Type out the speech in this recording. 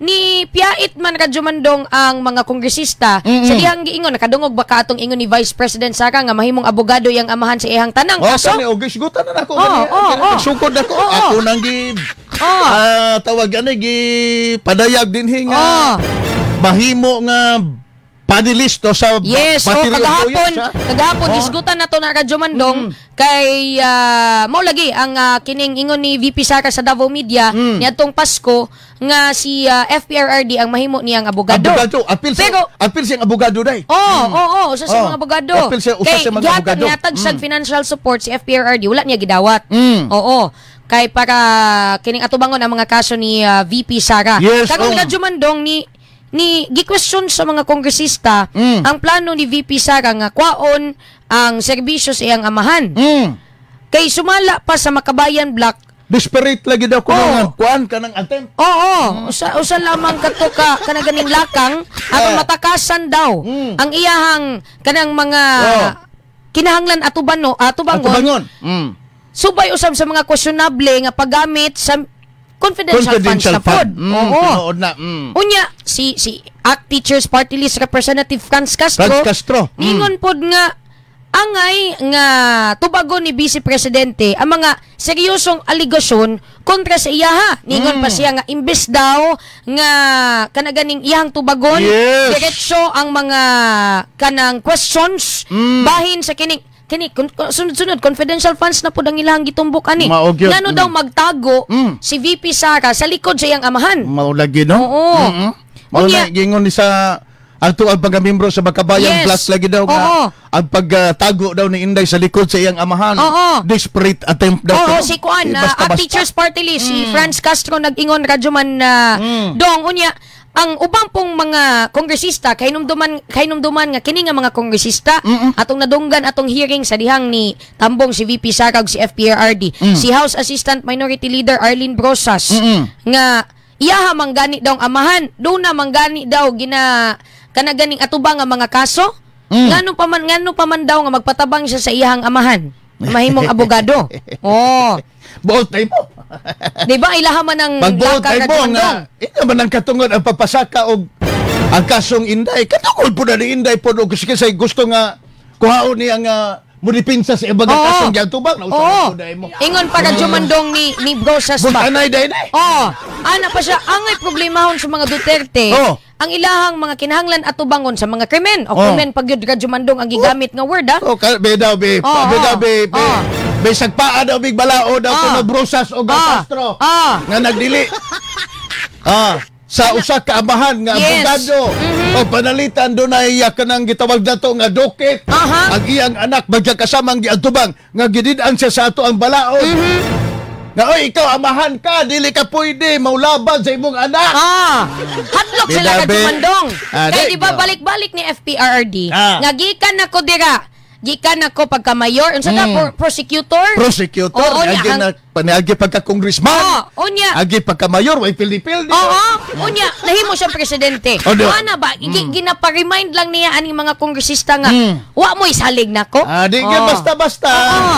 Ni piyait man, Radyo Mandong, ang mga kongresista sa dihang giingon, nakadungog ba ka atong ingon ni Vice President Sara nga mahimong abogado yang amahan sa iyang tanang kaso? Kani og gisgutan na nako Oh, gani. oh. Sukod ako. Ako nang gi tawag ani, gi padayag dinhi nga mahimo nga panelist to sa Yes, oh, Battery of kagahapon, Lawyers, ha? Kagahapon isgutan na to na, Radyo Mandong, kay mao lagi ang kining ingon ni VP Sara sa Davao Media niadtong Pasko nga si FPRRD ang mahimo niyang abogado. Abogado, apil sa Pero apil siyang abogado day. Oo, usa sa Oh, mga abogado. apil siya, usa Kay sa mga gihatag abogado. nihatag siya financial support si FPRRD, wala niya gidawat. Oo. Kay para kining atubangon ang mga kaso ni VP Sara. Karon, Radyo Mandong, ni gi-question sa mga kongresista ang plano ni VP Sara nga kwaon ang serbisyo sa iyang amahan. Kay sumala pa sa Makabayan Bloc. Desperate lagi daw kuno Oh. nga kuan ka ng attempt. Oo, usa lamang kato ka kana ganing lakang aron matakasan daw ang iyahang kanang mga kinahanglan atubano atubangon Atubangon. Subay usab sa mga questionable nga paggamit sa confidential Confidential funds na pod. fund. Tinuod na. Unya si ACT Teachers Party List Representative Franz Castro, Franz Castro. Ningon pod nga angay nga tubagon ni Vice Presidente ang mga seryosong alegasyon kontra sa iyaha. Ningon pa siya nga imbes daw nga kanaganing iyahang tubagon diretso ang mga kanang questions bahin sa kining kini sunod-sunod confidential funds na pud ang ilahang gitumbok ani. Mao gyud. Ngano daw magtago si VP Sara sa likod sa iyang amahan? Mao lagi, no? Oo. Mao Unya na gingon ni sa ato ang pagkamiyembro sa Makabayan Plus lagi daw nga ang pagtago daw ni Inday sa likod sa iyang amahan. Desperate attempt daw. Oo, Pero, si Kuan, eh, na basta-basta. Teachers Party List, si Franz Castro nag-ingon, radyoman na dong. Unya ang ubang pong mga kongresista kahinumduman kahinumduman nga kini nga mga kongresista atong nadunggan atong hearing sa dihang ni tambong si VP Sara ug si FPRRD, si House Assistant Minority Leader Arlene Brosas nga iyaha manggani daw ang amahan, duna manggani daw gina kana ganing atubang nga mga kaso. Ngano pa man daw nga magpatabang siya sa iyahang amahan mahimong abogado? Oh. Buot na mo. Di ba ilaha man ang Pagbuot lakang ay mo Radyo nga ina man ang katungod ang papasaka og ang kasong Inday. Katungod po na ni Inday po og kasi gusto nga kuhaon niya nga mudipinsa sa ibang kasong giatubang na usa po dai mo. Ingon pa, Radyo Mandong, ni Brosas ba? Butanay dai dai. Oo. Ana pa siya, angay problemahon sa mga Duterte. Ang ilahang mga kinahanglan atubangon sa mga krimen. O krimen pag yun, Radyo Mandong, ang gigamit nga word, ha? Oh, ka, be daw be, be daw be, be, be sagpaa daw big balao daw kuno Brosas o Castro nga nagdili sa usa ka amahan nga abogado o panalitan dunay kanang gitawag dato nga docket ang iyang anak magkakasamang giatubang nga gidid-an siya sa ato ang balaod nga oy, ikaw amahan ka, dili ka pwede maulaban sa imong anak. Hadlok sila, Bidabe. Radyo Mandong. Kay di di ba balik-balik ni FPRRD nga gikan nako dira. Gikan nako pagka mayor, unsa ka prosecutor? Prosecutor. Oo, agi niya, na paniagi pagka congressman, Oo, unya. agi pagka mayor, way pildi-pildi. Oo, unya, nahimo siyang presidente. Oh, di ba? Ana ba, ginapa-remind lang niya aning mga kongresista nga, wa mo isalig nako. Di gyud basta-basta. Oo.